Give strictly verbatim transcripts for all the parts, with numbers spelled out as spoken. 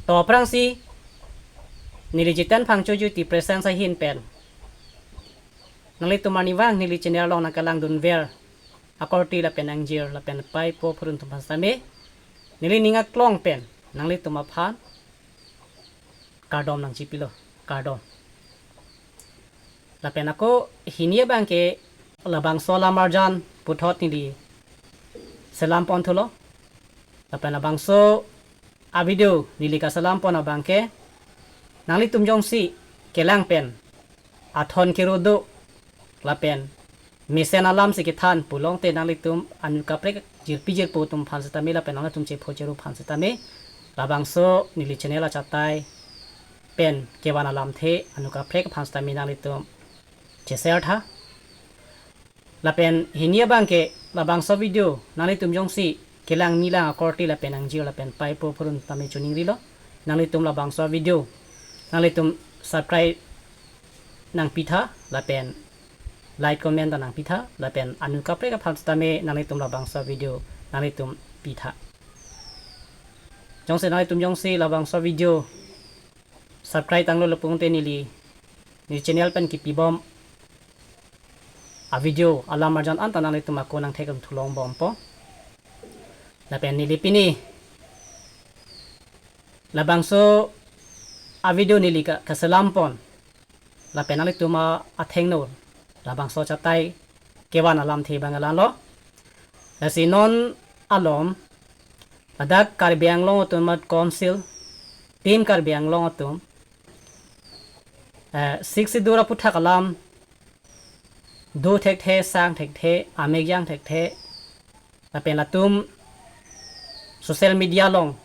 To aphrangsi neli Jiten Phangcho Jyoti Presence ahin pen nanglitum arnivang neli channel along nangkelangdunver akorte lapen angjir lapen pei po phurun atum aphan sitame neli ning aklong pen nanglitum aphan kardom nangchipilo, kardom. Lapen ako hini abangke labangso alam arjan puthot neli selam pon thulo. Lapen labangso a-video neli kaselam pon abangke nanglitum jongsi kelang pen athon kero do lapen mesen alam si kethan pulote nanglitum anu kaprek jirpi jirpo atum aphan sitame lapen nanglitum chepho cheru aphan sitame labangso neli channel achatai pen kevan alamthe anu kaprek aphan sitame nanglitum che-share tha. Lapen hini abangke labangso video nanglitum jongsi kelang nilang akorte lapen angjir lapen pei po phurun tame choningrilo. Nanglitum labangso video nanglitum subscribe nangpitha lapen like comment ta nangpitha lapen anu kaprek aphan sitame nanglitum labangso video nanglitum pitha. Jongsi nanglitum jongsi labangso video subscribe tanglo lapulote neli, neli channel pen kipibom a-video alam arjan anta nanglitum ako nangthek thulong bompo. Lapen neli pini labangso a-video neli ka, kaselam pon lapen nanglitum athengno labangso achatai kevan alamthe abang la-anlo. Lasi non alom ladak Karbi Anglong Autonomous Council, Team Karbi Anglong atum, eh, Sixth Schedule aphuthak alam do thekthe, sang thekthe, amek jang thekthe, lapen latum social media along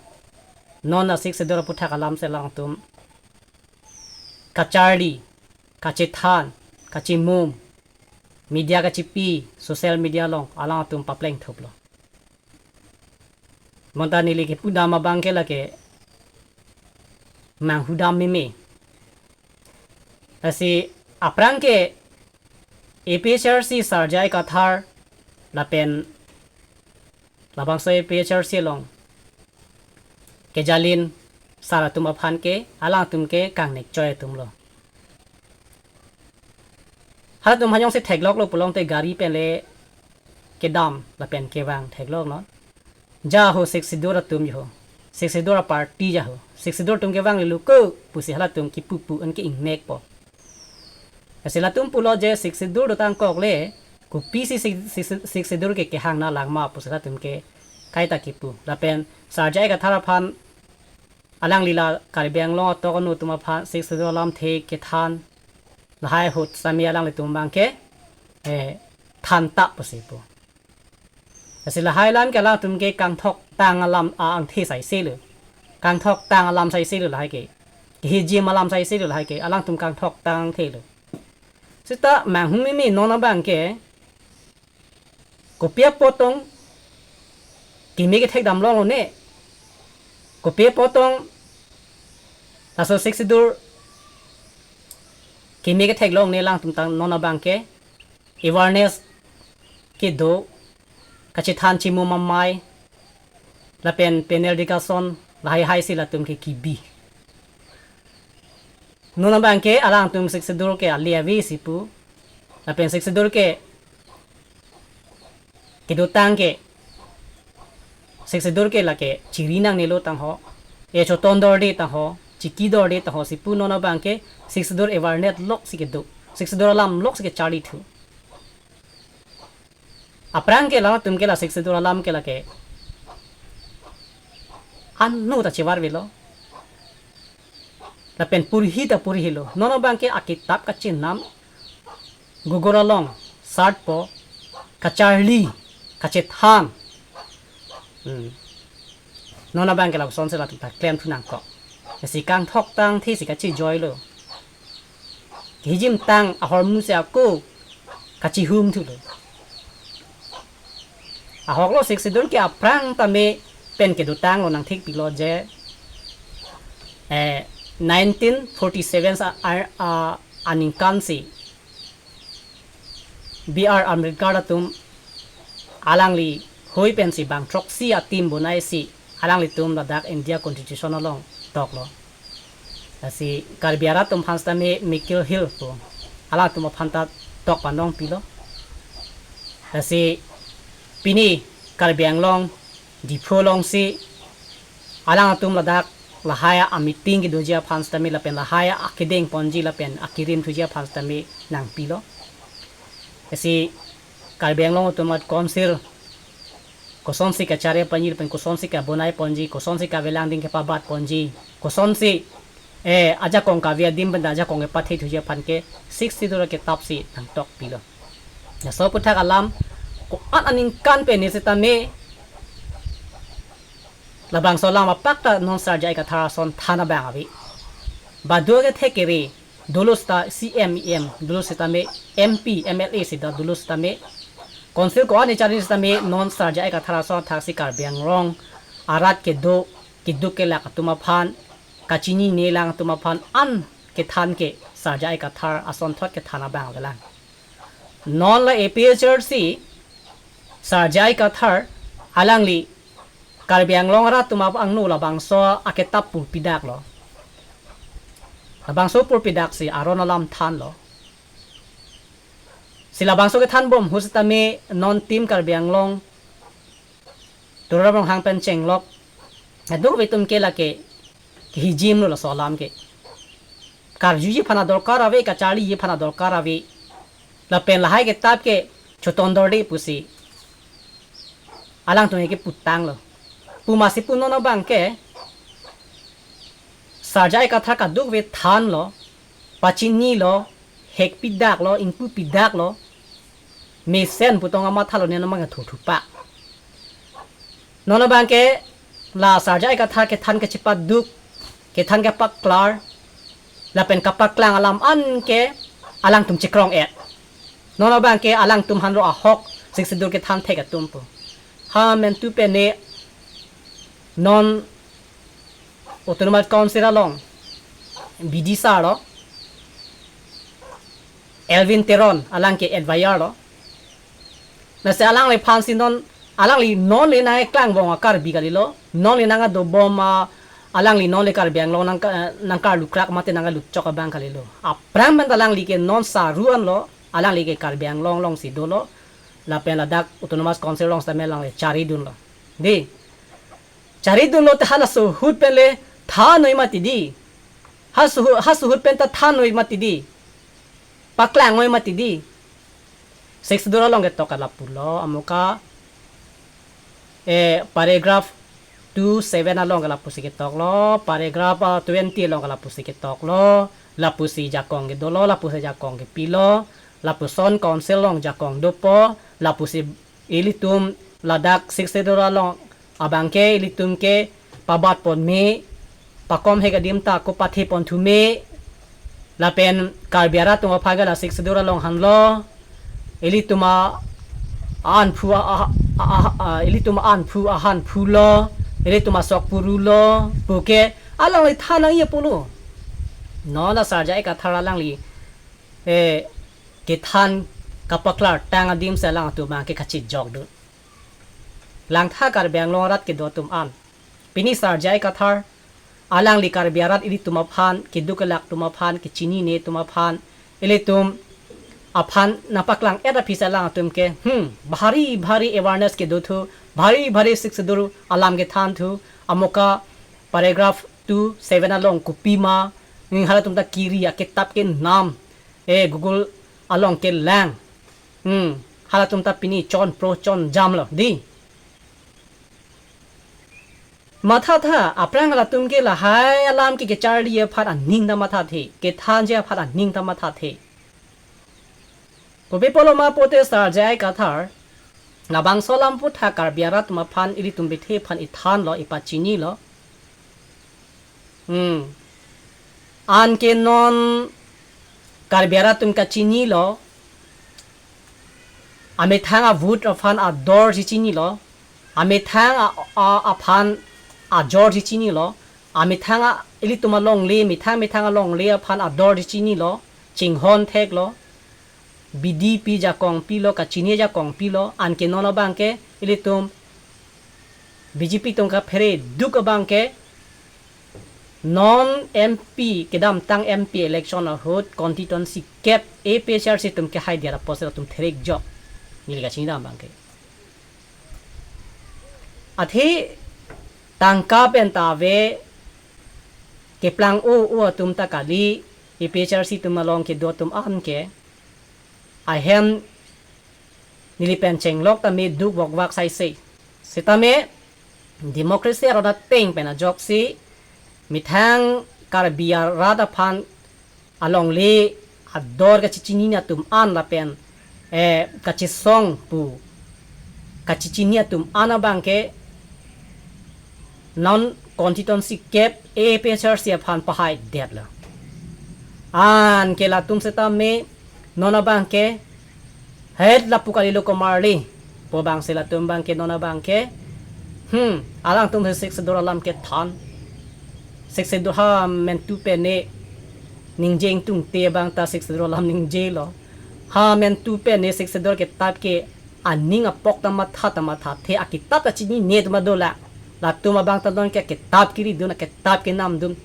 non a-Sixth Schedule aphuthak alam si alangtum kacharli, kachethan, kachimum, media kachipi, social media along alangtum papleng thuplo. Bonta neli kipudam abangke lake manghudam meme. Lasi aphrangke A P H L C Sir J I Kathar lapen labangso A P H L C along kejalin sar atum aphan ke alangtum ke kangnek choi atumlo. Halatum aphan jongsi thekloklo pulote gari pen le kedam lapen kevang thekloklo. Ja ho Sixth Schedule atum jo ho. Sixth Schedule a-party ja ho. Sixth Schedule atum kevang le luko pusi halatum kipupu anke ingnek po. Lasi latum pulo je Sixth Schedule dotangkok le kopisi Sixth, Sixth, Sixth Schedule ke kehang nanglang ma pusi latum ke kaita kipu. Lapen Sir J I Kathar aphan alangli la Karbi Anglong atok anu atum aphan Sixth Schedule alamthe kethan lahai ahut sitame alanglitum abangke, eh, thantap pusi pu. Lasi lahai alam ke alangtum ke kangthoktang alam a-angthe saiselo. Kangthoktang alam saiselo lahai ke. Kehijim alam saiselo lahai ke. Alangtum kangthoktang angthelo. Seta manghumeme non abangke kopi apot tong keme kethekdam longlo ne. Kopi apot tong laso Sixth Schedule keme kethek longle alangtum tang non abangke awareness kedo, kachethan chimum amei, lapen panel discussion lahai hai si latum ke kibi. Non abangke alangtum Sixth Schedule ke ale ave si pu. Lapen Sixth Schedule ke kedotang ke Sixth Schedule ke lake chiri nangnelo tangho, e choton dorde tangho, chiki dorde tangho si pu non abangke Sixth Schedule awareness lok si kedo. Sixth Schedule alam lok si kecharli thu. Aphrangke alangtum ke la Sixth Schedule alam ke lake anno ta chevarvelo. Lapen porhi ta porhilo. Non abangke akitap kachinam Google along search po, kacharli, kachethan. Hmm. Non abangke lapuson si latum ta klem thu nangkok. Lasi kangthoktang angthe si kachijoilo. Kehijimtang ahormu si ako kachihum thulo. Ahoklo Sixth Schedule ke aphrang tame pen kedotanglo nangthekpilo je, eh, nineteen forty-seven a, a, a, aningkan si B R Ambedkar atum alangli hoi pensi bang throksi a-team bonai si alanglitum ladak India Constitution along toklo. Lasi Karbi arat atum aphan sitame Mikir Hill pu alangtum aphan ta tok panong pilo. Lasi pini Karbi Anglong Diphu alongsi alangtum ladak lahai a-meeting kedoji aphan sitame lapen lahai akedeng ponji lapen akirim thuji aphan sitame nangpilo. Lasi Karbi Anglong Autonomous Council kosonsi kachari ponji lapen kosonsi kabonai ponji, kosonsi kavelang ding kepabat ponji, kosonsi, eh, ajakong kave adim pen ajakong kepathe thuji aphan ke Sixth Schedule aketap si nangtok pilo. Laso aputhak alam ko-an aningkan pen ne sitame labangso alam apak ta non Sir J I Kathar ason than abang ave. Badu kethe kere dolo sita C M, E M, dolo sitame M P, M L A sita dolo sitame, Council ko-an echarli sitame non Sir J I Kathar ason thaksi Karbi Anglong arat kedo, keduk kelak atum aphan, kachinine lang atum aphan an kethan ke Sir J I Kathar asonthot kethan abang avelang. Non la A P H L C Sir J I Kathar alangli Karbi Anglong arat atum angno labangso aketap purpidaklo. Labangso purpidaksi aron alam thanlo. Si labangso kethan bom ahut sitame non Team Karbi Anglong Tuliram Ronghang pen chenglok aduk atum ke lake kehijimlo laso alam ke. Karjuji aphan adorkar ave, kacharliji aphan adorkar ave. Lapen lahai ketap ke chotondor de pusi alangtum ke putanglo. Pu masi pu non abang ke Sir J I Kathar kadokave thanlo, pachinilo, hekpidaklo, ingpupidaklo, mesen pu tong amathalo, ne non abang ke thuthupa. Non abang ke la Sir J I Kathar kethan kechepaduk, kethan kepaklar, lapen kapaklang alam an ke alangtum chekrong-et. Non abang ke alangtum hanro ahok Sixth Schedule kethan thek atum pu. Ha mentu pen ne non Autonomous Council along B D sir lo, Elwin Teron alang ke advisor lo. Lasi alangliphan si non, alangli non le nangklangbom a-Karbi kalilo, non le nangdobom a, alangli non le Karbi Anglong nang, nangkarlukrak mate nangluchok abang kalilo. Aphrang pen alangli ke non saru anlo, alangli ke Karbi Anglong alongsi dolo, lapen ladak Autonomous Council along sitame alangli charidunlo. Di, charidunlo te halaso ahut pen le than noi mati di. Halaso, halaso ahut pen ta than noi mati di. Paklang noi mati di. Sixth Schedule along ketok ke lapulo, amuka, eh, paragraph two seven along ke lapusi ketoklo, paragraph, ah, twenty along ke lapusi ketoklo, lapusi jakong kedolo, lapusi jakong kepilo, lapuson Council along jakong dopo, lapusi ilitum ladak Sixth Schedule along abang ke ilitum ke pabat pon me, pakom hek adim ta kopathe pon thu me, lapen Karbi arat atum aphan ke la Sixth Schedule along hanlo, ilitum a-anphu a, a, a, a, ilitum a-anphu ahanphu lo, ilitum asokpuru lo, puke alangli than nangji pulo. Non la Sir J I Kathar alangli, eh, kethan kapaklar tang adim si alangtum abang ke kachijokdun. Langtha Karbi Anglong arat kedo atum an. Pini Sir J I Kathar alangli Karbi arat ilitum aphan, keduk kelak atum aphan, kechinine atum aphan, ilitum aphan nangpaklang-et aphi si alangtum ke, hmm, bhari bhari awareness kedo thu, bhari bhari Sixth Schedule alam kethan thu, amuka paragraph two seven along kopima, hmm, halatum ta kiri aketap kenam, eh, Google along kelang. Hmm, halatum ta pini chonpro chonjamlo di. Mathatha, aphrang halatum ke lahai alam ke kecharli aphan aning ta mathathe, kethanji aphan aning ta mathathe. Kopi pulo ma pulote Sir J I Kathar labangso alam aputhak Karbi arat atum aphan, ilitum bithe aphan ithanlo, ipachinilo. Hmm. Anke non Karbi arat atum kachinilo, amethang a-vote aphan ador si chinilo, amethang a, a, aphan ajor si chinilo, amethang a, ilitum alongle, methang methang alongle aphan ador si chinilo, chinghon theklo, bidi pi jakong pilo, kachini jakong pilo, anke non abang ke ilitum B J P atum kaphere duk abang ke non M P, kedamtang M P election ahut constituency kep A P H L C atum kehai diat apotsi latum therekjok. Neli kachini dam abang ke. Athe tangka pen ta ave, keplang o o atum ta kali, A P H L C atum along kedo atum an ke ahem neli pen chenglok tame duk vokvak saise. Setame democracy aron ateng pen ajoksi methang Karbi arat aphan alongle ador kachechini atum an lapen, eh, kachesong pu kachechini atum an abang ke non constituency kep A P H L C aphan pahai detlo. Anke latum setame non abang ke het lapu kalilo komarli pu abangsi latum abang ke non abang ke, hmm, alangtum si Sixth Schedule alam kethan. Sixth Schedule ha mentu pene ningje ingtungte abang ta Sixth Schedule alam ningjelo. Ha mentu pene Sixth Schedule akitap ke aning apok ta matha ta mathathe, akitap kachinine atum dolang. Latum abang ta non ke akitap keridun, akitap kenamdun.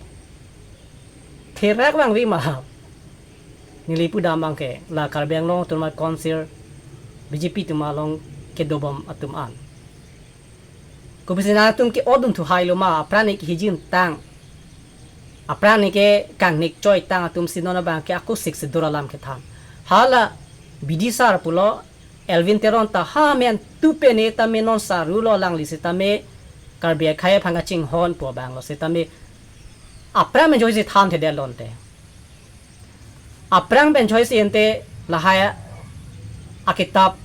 Therak vangve ma. Neli pudam abang ke la Karbi Anglong Autonomous Council B J P atum along kedobom atum an. Kopisi nangtum ke odun thuhailo ma, apran ke hijin tang, apran ke kangnik choi tang atum si non abang ke ako Sixth Schedule alam kethan. Hala Bidisar pulo, Elwin Teron ta ha mentu pene tame non sarulo, alangli setame Karbi akhei aphan kachinghon pu abanglo setame apran pen joisi thanthedetlo ante. Apran pen joisi ante lahai akitap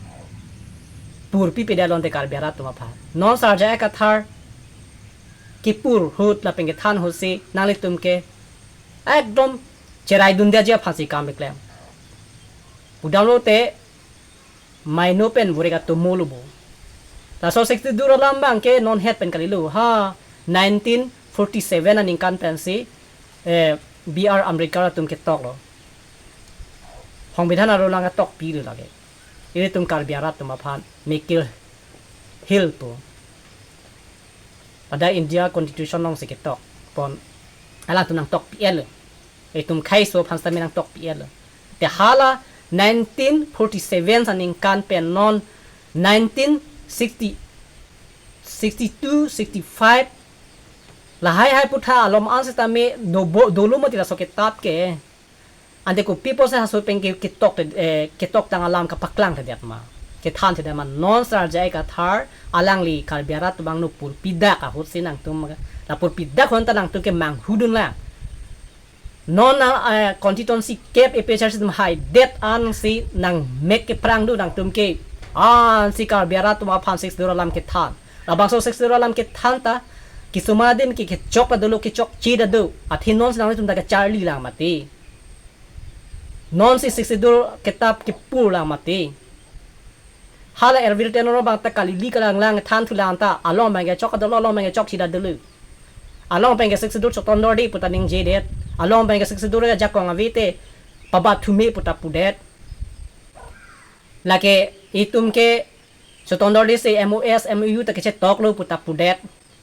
purpipedetlo ante Karbi arat atum aphan. Non Sar J I Kathar kepur ahut lapen kethan ahutsi nanglitum ke ekdom cheraidunde aji aphansi kam keklem. Pudamlote maino pen vurek atomo lo bo. Laso Sixth Schedule alam abang ke non het pen kalilo. Ha nineteen forty-seven aningkan pensi, eh, B R Ambedkar atum ketoklo. Songbidhan aron lang ketokpilo lake. Ilitum Karbi arat atum aphan mekil hil pu. Pada India Constitution alongsi ketokpon. Alangtum nangtokpi-etlo. Itum khaiso aphan setame nangtokpi-etlo. Te hala nineteen forty-seven aningkan pen non nineteen sixty, sixty-two, sixty-five, lahai hai aphuthak alom an setame dobo, dolo mati laso akitap ke. Ante kopi apotsi halaso pen ke ketok te, eh, ketok tang alam kapaklang thedet ma, kethanthedet ma? Non Sar J I Kathar alangli Karbi arat atum abang no purpidak ahutsi nangtum, la purpidak ahut ta nangtum ke manghudunlang. Non na, eh, constituency kep A P H L C atum haidet ansi nangmek keprangdun nangtum ke. Ansi Karbi arat atum aphan Sixth Schedule alam kethan. Labangso Sixth Schedule alam kethan ta kisuma adim ke kechok ta dolo, kechokche ta do. Athe nonsi nanglitum ta kacharlilang mati. Nonsi Sixth Schedule akitap kepurlang mati. Hala Elwin Teron abang ta kalili kalanglang thanthulang ta along abang ke chok ta dolo, along abang ke chokche ta dolo. Along abang ke Sixth Schedule chotondorde pu ta ningjedet. Along abang ke Sixth Schedule ajakong ave te pabathume pu ta pudet. Lake itum ke chotondorde si M O S, M O U ta kechetoklo pu ta pudet.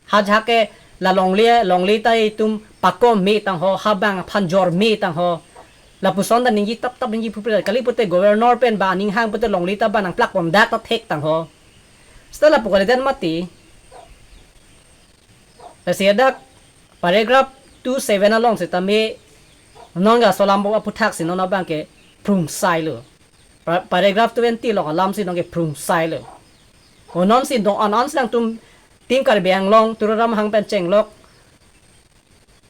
Hajak ke la longle, longle ta itum pakom me tangho, ha bang aphan jor me tangho. Lapuson ta ningje taptap ningje phupre kali pute governor pen ba aning hang pute longle ta ba nangplak pondak ta thek tangho. Seta lapu kalidet mati. Lasi dak paragraph two seven along setame non ke laso alam bo aphuthaksi non abang ke phrungsailo. Pa-, paragraph twenty along alamsi non ke phrungsailo. O nonsi do an ansi nangtum Team Karbi Anglong, Tuliram Ronghang pen chenglok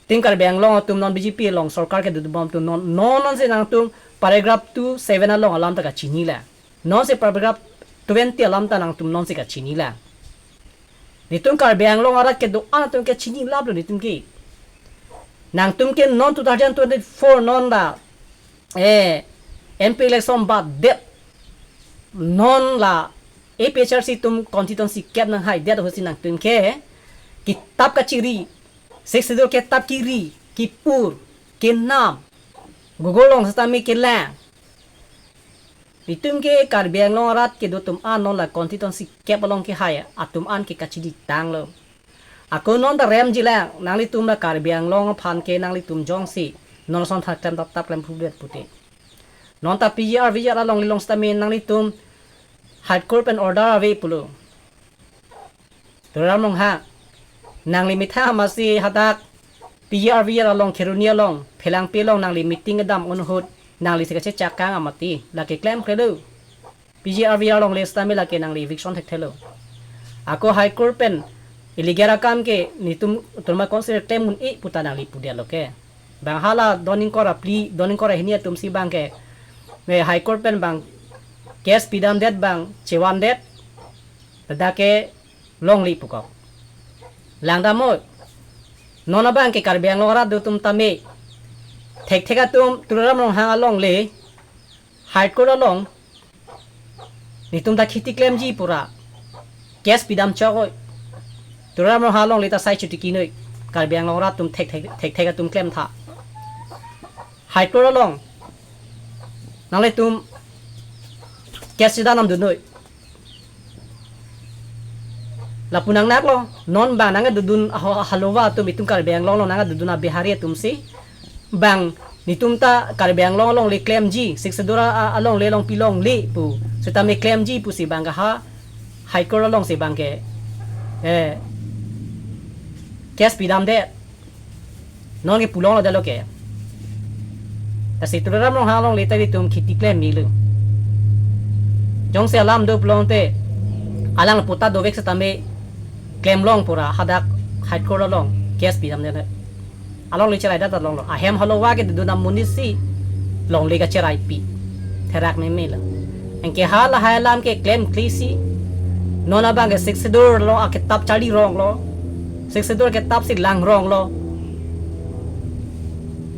Team Karbi Anglong atum non B J P along sorkar kedodunbom atum non, non nonsi nangtum paragraph two seven along alam ta kachinilang. Nonsi paragraph twenty alam ta nangtum nonsi kachinilang. Netum Karbi Anglong arat kedo-an atum ke chinilaplo netum ke. Nangtum ke non two thousand twenty-four non ta, eh, M P election badet non la A P H L C atum constituency kep nanghaidet ahutsi nangtum ke kitap kachiri, Sixth Schedule kitap kiri, kepur, kenam, Google along setame kelang. Netum ke Karbi Anglong arat kedo atum an non la constituency kep along kehai atum an ke kachiditanglo. Ako non ta remji lang, nanglitum la Karbi Anglong aphan ke nanglitum jongsi non ason tha klem tap tap klem phudet pute. Non ta P G R V G R along lilong sitame nanglitum High Court pen order ave pulo. Tuliram Ronghang, nangli methang amatsi hadak P G R V G R along Kheroni along Phelangpi along nangli meeting kedam ahut nangli si kachechak kang amati, lake klemklelo. P G R V G R along le sitame lake nangli eviction thekthelo. Ako High Court pen illegal akam ke netum Autonomous Council klem un-e puta nangli pudetlo ke. Bang hala don ingkoi ra phli, don ingkoi ra hini atum si bang ke, me High Court pen bang case pidamdet bang chevandet, ladak ke longle pukok. Langdamnon, non abang ke Karbi Anglong arat do atum tame thekthek atum Tuliram Ronghang along le High Court along netum ta kheti klemji pura case pidam chokoi. Tuliram Ronghang along le ta sai chuti kinoi. Karbi Anglong arat atum thekthek, thekthek atum klem tha. High Court along nanglitum case chedam nam dunnoi. Lapu nangnaklo, non bang nangdodun aho-, halowa atum itum Karbi Anglong along nangdodun a Bihari atum si bang netum ta Karbi Anglong along le klemji, Sixth Schedule a, a, along le longpi longle pu sitame klemji pusi bang ke ha High Court along si bang ke, eh, case pidamdet. Non ke pu longlo detlo ke. Lasi Tuliram Ronghang along le ta netum kheti klem milo. Jongsi alam do pulote alang puta dovek sitame klem long pura hadak High Court along case pidamdet. Along le cherai dat longlo. Ahem halowa ke dodun amonit si longle kacharaipi. Therak memelo. Anke hala hai alam ke klemkle si non abang ke Sixth Schedule along akitap charli ronglo. Sixth Schedule akitap si lang ronglo.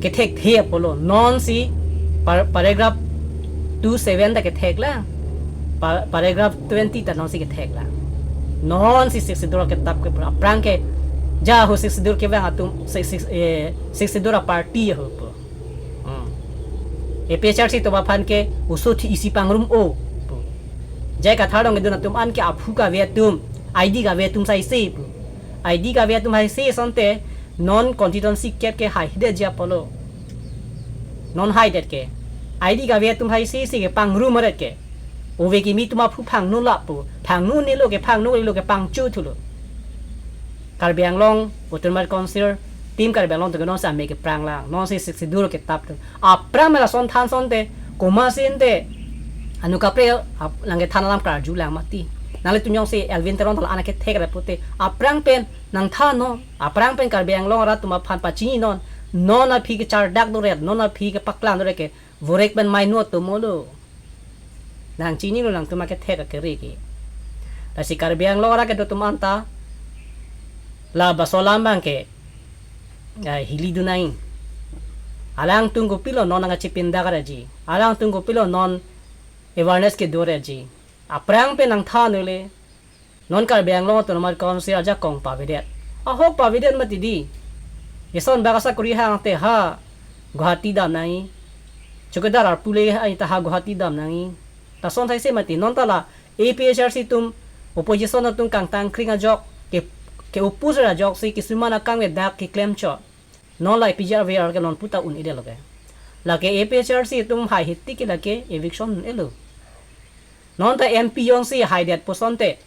Kethekthe apotlo. Non si par-, paragraph two seven ta kethek lang. Pa-, paragraph twenty ta non si kethek lang. Non si Sixth Schedule akitap ke pura aphrang ke ja ho Sixth Schedule kevang atum Sixth, Sixth, eh, Sixth Schedule aparty ho pu. Hmm. A P H L C atum aphan ke oso thi isi pangrum-o pu. J I Kathar along kedun atum an ke aphu kave atum, I D kave atum saisi pu. I D kave atum saisi asonte non constituency ket ke haidetji apotlo. Non haidet ke. I D kave atum saisi si ke pangrum aret ke. Ove kimi atum aphu phangno lapu. Phangno nelo ke, phangno nelo ke pangchu thulo. Karbi Anglong Autonomous Council, Team Karbi Anglong atum ke non si ame keprang lang. Non si Sixth Schedule akitap tu. Aphrang mela son than asonte, komatsi ante anu kaprek ap-, lang kethan alam karju lang mati. Nanglitum jongsi Elwin Teron ta la-an akethek ra pute. Aphrang pen nangthannon, aphrang pen Karbi Anglong arat atum aphan pachininon, non aphi kechardak doret, non aphi kepaklang doret ke, vorek pen maino atum olo. Nangchinilo nangtum akethek akere ke. Lasi Karbi Anglong arat kedo atum anta la baso alam abang ke, eh, hili dun nangji. Alangtum kopilo non nangkachipindak ra ji. Alangtum kopilo non awareness kedo ra ji. Aphrang pen nangthan ule. Non Karbi Anglong Autonomous Council ajakong pavedet. Ahok pavedet mati di. Ison bak asakori hang te ha Guwahati dam nangji. Chowkidar arpu le ai ta ha Guwahati dam nangji. Lason saisi mati non ta la A P H L C atum opposition atum kangtang kring ajok ke, ke-oppose ra ajok si kisuman akam ke dak keklem chot. Non la P G R V G R ke non puta un-edetlo ke. Lake A P H L C atum hai hiti ke lake eviction un-elo. Non ta M P jongsi haidet pu asonte,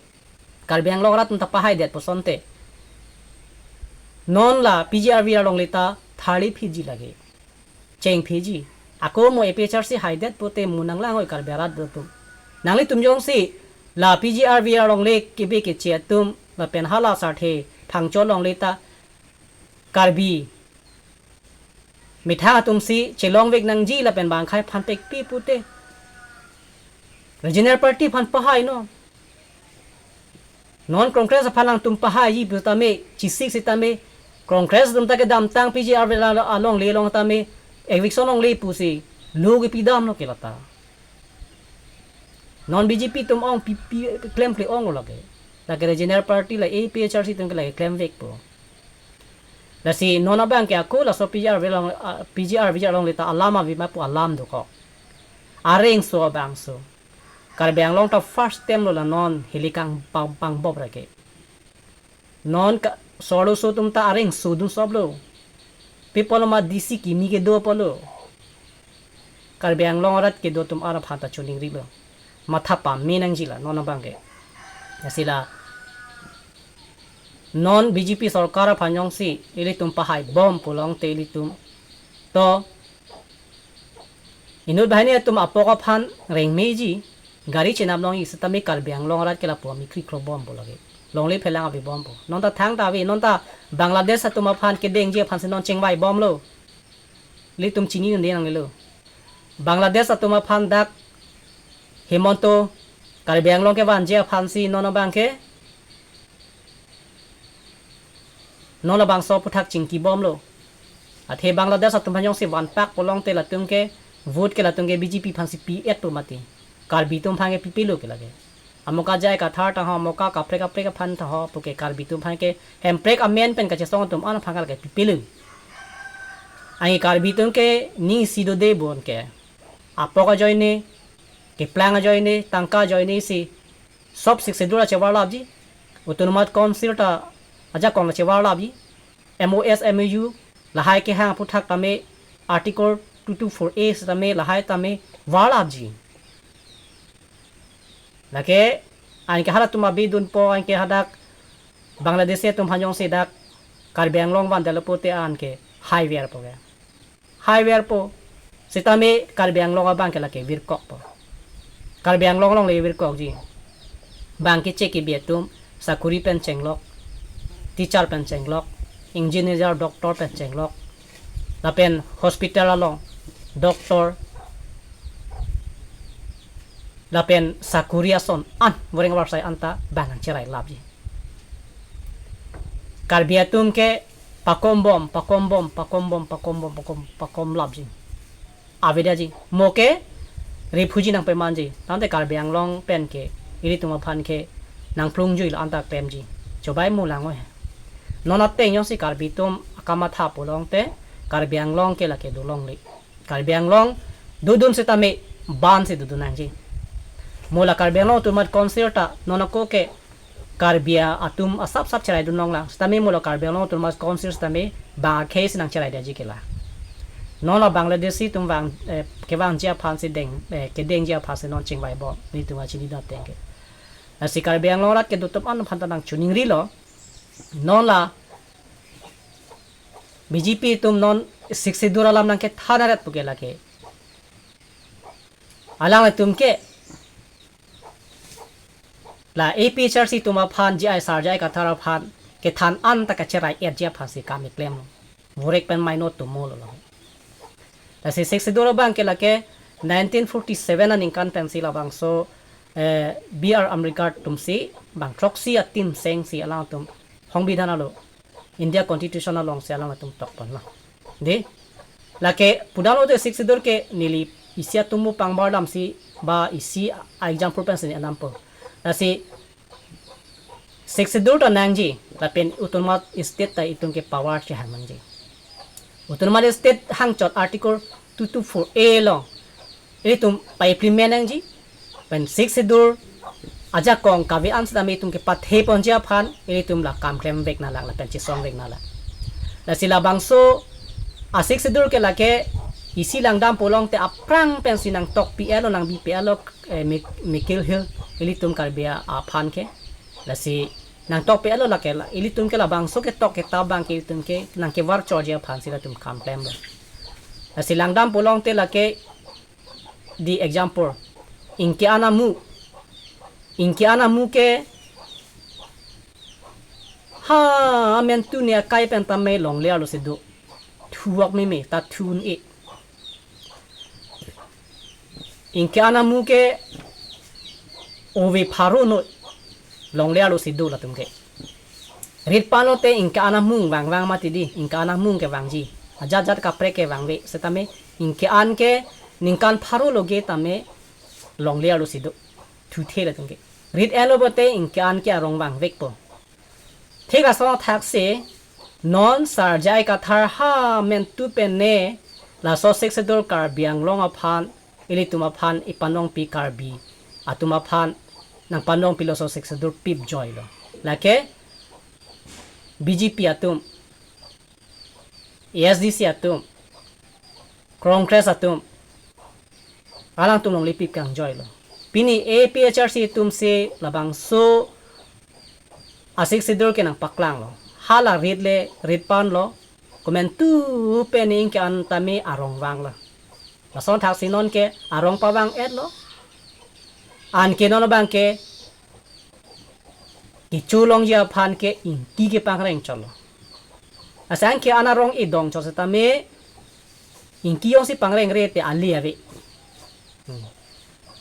Karbi Anglong arat atum ta pahaidet pu asonte, non la P G R V G R along le ta tharli phiji lake. Cheng phiji. Ako mo A P H L C haidet pute mo nanglang oi Karbi arat do atum. Nanglitum jongsi la P G R V G R along le kebe keche atum lapen hala sarthe phangcho along le ta Karbi methang atum si chelongvek nangji lapen bang akhei aphan pekpi pute regional party aphan pahainon. Non Congress aphan nangtum pahaiji pu tame, chisik sitame, Congress atum ta kedamtang P G R V G R along le along tame, eviction longle pusi, lo kepidamlo ke lata. Non B J P atum ong pi, pi, klemkle onglo lake. Lake regional party la A P H L C atum ke lake klemvekpo. Lasi non abang ke ako laso P G R V G R along, ah, P G R V G R along le ta alam ave ma pu alam dokok. Areng so abang so. Karbi Anglong ta first time lo la non hili kang pang, pangbop ra ke. Non ka, Sorloso atum ta areng sodun soplo. Pi apotlo ma D C kimi kedo apotlo. Karbi Anglong arat kedo atum an aphan ta choningrilo. Matha pame nangji la non abang ke. Lasi la non B J P sorkar aphan jongsi ilitum pahai bom pulote ilitum to inut banghini atum apok aphan rengmeji, gari chenam longji setame Karbi Anglong arat ke lapu amekri krobompo lake. Longle phelang ave bompo. Non ta thangta ave, non ta Bangladesh atum aphan kedengji aphansi non chingvai bomlo. Ilitum chinidunde nangnelo. Bangladesh atum aphan dak Himanta Karbi Anglong kevanji aphansi non abang ke non labangso aphuthak chingki bomlo. Athe Bangladesh atum aphan jongsi vanpak pulote latum ke vote ke latum ke B J P aphansi pi-etpo mati. Karbi atum aphan ke pipelo ke lake. Amoka J I Kathar ta ho, amoka kaprek kaprek aphan ta ho, puke Karbi atum aphan ke Hemprek amen pen kachesong atum an aphan ke lake pipelo. Anke Karbi atum ke ning isi dode bon ke. Apok ajoine, keplang ajoine, tangka ajoine si sop Sixth Schedule ta chevarlapji. Autonomous Council ta ajakong ta chevarlapji. M O S, M O U, lahai kehang aphuthak tame, Article two two four A setame lahai tame varlapji. Lake anke halatum abidunpo, anke hadak Bangladeshi atum aphan jongsi dak Karbi Anglong vandetlo pulote anke haiverpo ke. Haiverpo. Setame Karbi Anglong abang ke lake virkokpo. Karbi Anglong alongle virkokji. Bang keche kebi atum sakuri pen chenglok, teacher pen chenglok, engineer, doctor pen chenglok, lapen hospital along doctor, lapen sakuri ason an, voreng varsai anta bang nangcherailapji. Karbi atum ke pakombom, pakombom, pakombom, pakombom, pakom, pakomlapji. Avedetji. Mo ke refugee nangpemanji. Tangte Karbi Anglong pen ke ilitum aphan ke nangplungjuilo anta klemji. Chobai mo lang oi. Non ateng jongsi Karbi atum akamatha pulote Karbi Anglong ke lake dolongle. Karbi Anglong dodun setame bansi dodun nangji. Mo la Karbi Anglong Autonomous Council ta non ako ke Karbi atum asapsap cheraidun longlang. Setame mo la Karbi Anglong Autonomous Council setame bang akhei si nangcheraidetji ke la. Non la Bangladeshi atum vang, eh, kevangji aphansi deng, eh, kedengji aphansi non chingvaibom. Nelitum achinidun ateng ke. Lasi Karbi Anglong arat kedo atum an aphan ta nangchoningrilo. Non la B J P atum non Sixth Schedule alam nangkethan arat puke lake. Alanglitum ke la A P H L C atum aphan J I, Sar J I Kathar aphan kethan anta kacherai-etji aphansi kam keklem. Vorek pen maino atum molo lo. Lasi Sixth Schedule abang ke lake nineteen forty-seven aningkan pensi labangso, eh, B R Ambedkar atumsi bang throksi atim sengsi alangtum songbidhan alo, India Constitution alongsi alangtum tokponlo. Dei, lake pudamlote Sixth Schedule ke neli isi atum mu pangbar damsi ba isi a-example pensi neli dampo. Lasi Sixth Schedule ta nangji, lapen Autonomous State ta itum ke power chehang nangji. Autonomous State hangchot Article two two four A along ilitum pa-implement nangji, pen Sixth Schedule ajakong kave-an setame itum kepathe ponji aphan ilitum la kam klemvek nanglang lapen chesongvek nanglang. Lasi labangso a-Sixth Schedule ke lake isi langdam pulote aphrang pensi nangtokpi-etlo, nangbipi-etlo, eh, Mik-, Mikir Hill ilitum Karbi aphan ke. Lasi nangtokpi-etlo lake la, ilitum ke labangso ketok ketap abang ke ilitum ke nangkevarchorji aphansi latum kam klemlo. Lasi langdam pulote lake, dei, example, Ingke-an amu. Ingke-an amu ke ha amen tu ne akai pen tame longle arlo si do. Thu-ok meme ta thu un-e. Ingke-an amu ke ove pharo noi longle arlo si do latum ke. Rit palote ingke-an amung vangvang mati dei, ingke-an amung ke vangji. Ajat jat kaprek ke vangve, setame ingke-an ke ningkan pharo loge tame longle arlo si do. Thuthe latum ke. Rit-etlo pulote ingke-an ke arong vangvekpo. Thik laso athak si non Sar J I Kathar ha amen tu pen ne laso Sixth Schedule Karbi Anglong aphan, ilitum aphan ipanongpi, Karbi atum aphan nangpanongpi laso Sixth Schedule pip joilo. Lake B J P atum, A S D C atum, Congress atum, alangtum longle pip kangjoilo. Pini A P H L C atum si labangso a-Sixth Schedule ke nangpaklanglo. Hala rit le rit ponlo. Komantu pen ning ke-an tame arong vanglo. Lason thaksi non ke arong pavang-etlo. Anke non abang ke kecho longji aphan ke ingki kepangreng chotlo. Asang ke an arong idong chot setame ingki jongsi pangrengre te ale ave. Hmm.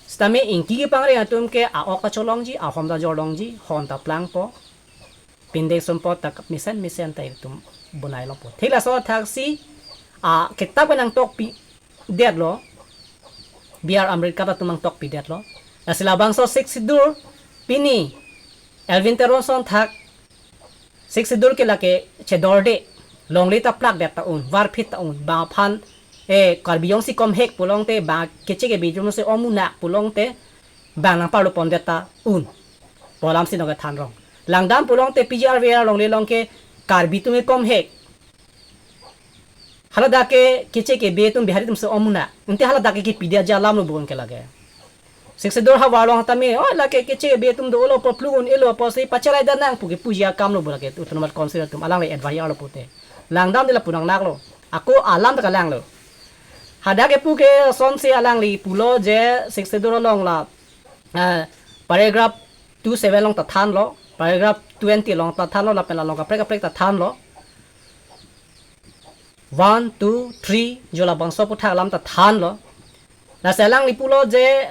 Setame ingki kepangreng atum ke a-ok ta cholongji, ahom ta jorlongji, hon ta plangpo. Pindeng sumpot ta mesen mesen ta itum bonai longpo. Thik laso thaksi a-kitap ke nangtokpidetlo. B R Ambedkar atum nangtokpidetlo. Lasi labangso Sixth Schedule pini Elwin Teron ason thak Sixth Schedule ke lake chedorde, longle ta plakdet ta un, varphit ta un, bang aphan, eh, Karbi jongsi komhek pulote, bang keche kebe jongsi omunak pulote, bang nangparlo pondet ta un. Pu alam si nonke thanrong. Langdam pulote P G R V R alongle along ke Karbi atum ke komhek. Haladak ke keche kebe atum Bihari atum si omunak. Ante haladak ke kepidetji alamlo bon ke lake. Sixth Schedule havar along tame, oh, lake keche kebe atum dolo pu plung un-elo pusi pachelai dam nang pu kepuji akamlo bon lake Autonomous Council atum alangli adviser lo pute. Langdamde lapu nangnaklo. Ako alam ta kalanglo. Hadak kepu ke asonsi alangli pulo je Sixth Schedule along la, eh, paragraph two seven along ta thanlo, paragraph twenty along ta thanlo, lapen along kaprek kaprek ta thanlo. One, two, three, jo labangso aphuthak alam ta thanlo. Lasi alangli pulo je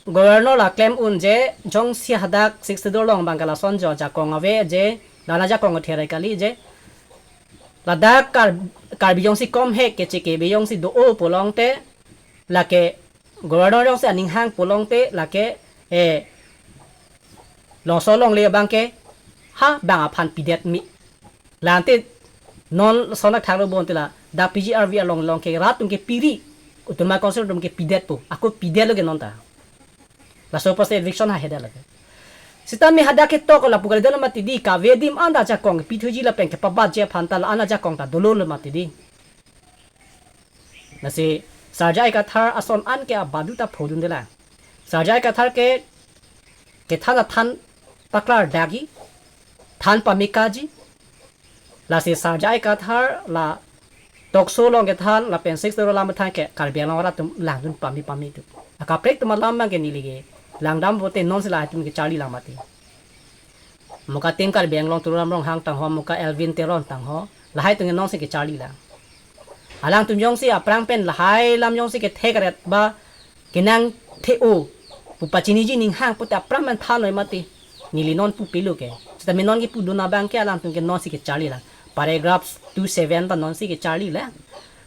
governor la klem un je jongsi hadak Sixth Schedule along abang ke lason jo ajakong ave je, la-an ajakong therai kali je. Ladak Kar-, Karbi jongsi komhek keche kebe jongsi do-o pulote, lake governor jongsi aning hang pulote, lake, eh, laso alongle abang ke ha bang aphan pidet me. La ante non sonak thaklo bon te la, dak P G R V R along along ke rat atum ke piri, Autonomous Council atum ke pidetpo, ako pidetlo ke non ta. Laso apotsi eviction ha heda lake. Setame hadak ketok lapu kalidetlo mati di, kave adim anta ajakong pithuji lapen kepabatji aphan ta la-an ajakong ta dololo mati di. Lasi Sir J I Kathar ason an ke abadu ta phodundelang. Sir J I Kathar ke kethan ta than paklardakji, than pamekaji. Lasi Sir J I Kathar la talk show along kethan lapen Sixth Schedule alam than ke Karbi Anglong arat atum langdun pame pame tu. Akaprek atum alam abang ke neli ke langdam pute nonsi lahai atum ke charlilang mati. Muka Team Karbi Anglong Tuliram Ronghang tangho, muka Elwin Teron tangho, lahai atum ke nonsi kecharlilang. Alangtum jongsi aphrang pen lahai alam jongsi kethekret ba kenang the-o pu pachiniji ning hang pute aphrang pen thanlo mati. Neli non pupilo ke. Setame non kepudun abang ke alangtum ke nonsi kecharlilang. Paragraph two seven ta nonsi kecharlilang.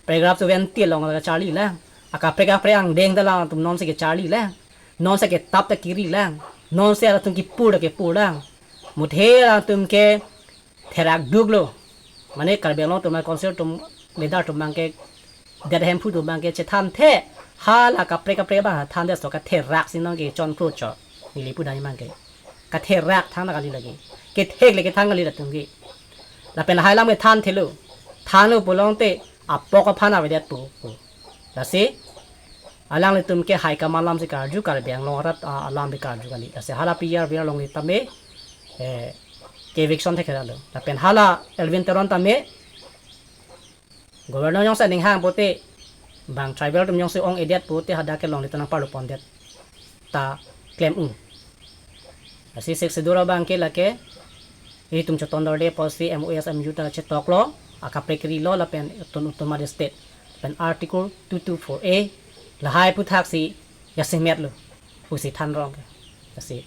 Paragraph twenty along ta kecharlilang. Akaprek kaprek angdeng ta alangtum nonsi kecharlilang. Nonsi ketap ta kirilang. Nonsi alangtum kepur ta kepurlang. Muthe alangtum ke therak duklo. Mane Karbi Anglong atum Council atum leader atum abang ke, det Hemphu atum abang ke chethanthe, hala kaprek kaprek abang thanthe, so katherak si non ke chonpro cho. Neli pudam abang ke. Katherak thang na kali lake. Kethek le kethang kali latum ke. Lapen lahai alam kethanthelo. Thanlo pulote apok aphan avedetpo. Lasi alanglitum ke high command alam si karju, Karbi Anglong arat, ah, alam si karju kali. Lasi hala P G R V R alongle tame, eh, ke eviction thekheralo. Lapen hala Elwin Teron tame governor jongsi aning hang pute, bang tribal atum jongsi ong-edet pute hadak ke longle ta nangparlo pondet ta klem un. Lasi Sixth Schedule abang ke lake, itum chotondorde pusi M O S M U ta chetoklo, akaprek rilo lapen tun utum Madhya State. Lapen Article two two four A, lahai aphuthak si jasemetlo pusi thanrong ke. Lasi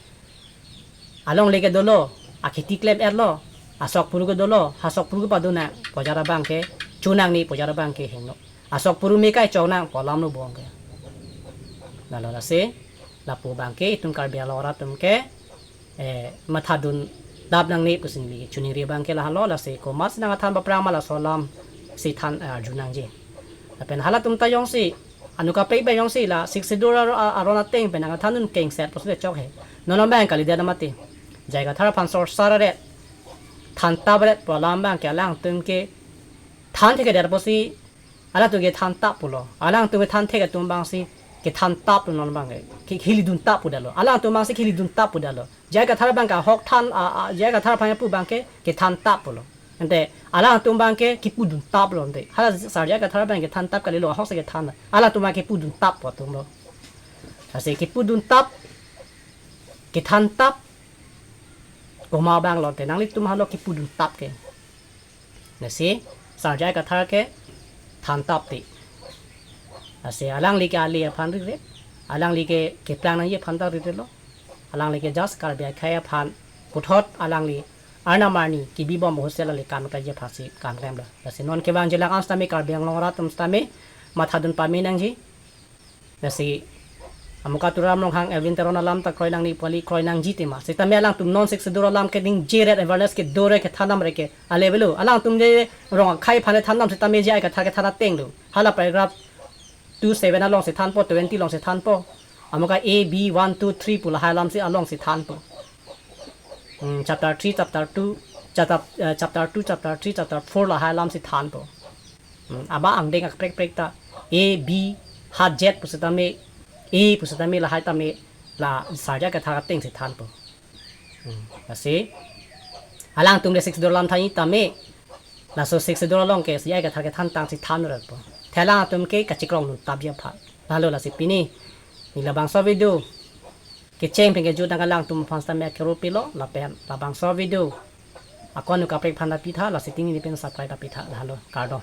alongle ke dolo, akheti klem-etlo, asok puru ke dolo, asok puru ke padunang, pu ajat abang ke chonangne, pu ajat abang ke hingno. Asok puru mekai chonang pu alamlo bon ke. Lalo lasi lapu abang ke itum Karbi Anglong arat atum ke, eh, mathadun dap nangne pusi neli choningri abang ke lahelo. Lasi komatsi nangkethan paphrang ma laso alam si than, eh, arjunangji. Lapen halatum ta jongsi, anut kaprek pen jongsi la Sixth Schedule aro-, a-, aron ateng pen nangkethandun kengset pusi le chok he. Non abang kalidet mati. J I Kathar aphan sorsar aret. thantap ret pu alam abang ke alangtum ke than thekthedet apotsi alangtum ke thantap pulo. Alangtum ke than thekthedetji atum abangsi kethan taplo non abang ke. Ke hilidun tap pudetlo. Alangtum abangsi hilidun tap pudetlo. J I Kathar abang ke ahok than, a, a, J I Kathar aphan pu abang ke kethan tap pulo. Ante alangtum abang ke kipudun taplo ante. Hala sar J I Kathar abang kethan tap kalilo, ahokse kethan. Alangtum abang kipudun tap pu atumlo. Lasi kipudun tap, kethan tap, komat abang lo ante nanglitum hala kipudun tap ke. Lasi sar J I Kathar ke thantap ti. Lasi alangli ke ale aphan ri re. Alangli ke keplang nangji aphan ta ri relo. Alangli ke just Karbi akhei aphan puthot alangli arnam arni kibibom ahut si alangli kam klemji aphansi kam klemlo. Lasi non kevangjilang an sitame Karbi Anglong arat atum sitame mathadun pame nangji. Lasi Amuka Tuliram Ronghang, Elwin Teron alam ta kroi nangne pu kali, kroi nangji tema. Sitame alangtum non Sixth Schedule alam ke ningje ret, awareness kedo re, kethan dam re ke ale avelo. Alangtum je rong akhei aphan than dam sitame J I Kathar kethan ateng lo. Hala paragraph two seven alongsi thanpo, twenty alongsi thanpo. Amuka A, B, one, two, three pu lahai alamsi alongsi thanpo. Hmm, chapter three, chapter two, chapter, eh, chapter two, chapter three, chapter four lahai alamsi thanpo. Hmm, aba angdeng akprek prek ta A, B, ha Z pusitame, A pusitame lahai tame la sar J I Kathar atengsi thanpo. Hmm, lasi alangtum le Sixth Schedule alam thanji tame, laso Sixth Schedule along ke J I Kathar kethan tangsi than rerpo. Te alangtum ke kachikrongdun tapji aphan. Lalo lasi pini neli labangso video kecheng pen kejut nang alangtum aphan sitame akero pilo lapen labangso video akon kaprek aphan ta pitha, lasi tingni pen subscribe ta pitha. Lalo, kardom.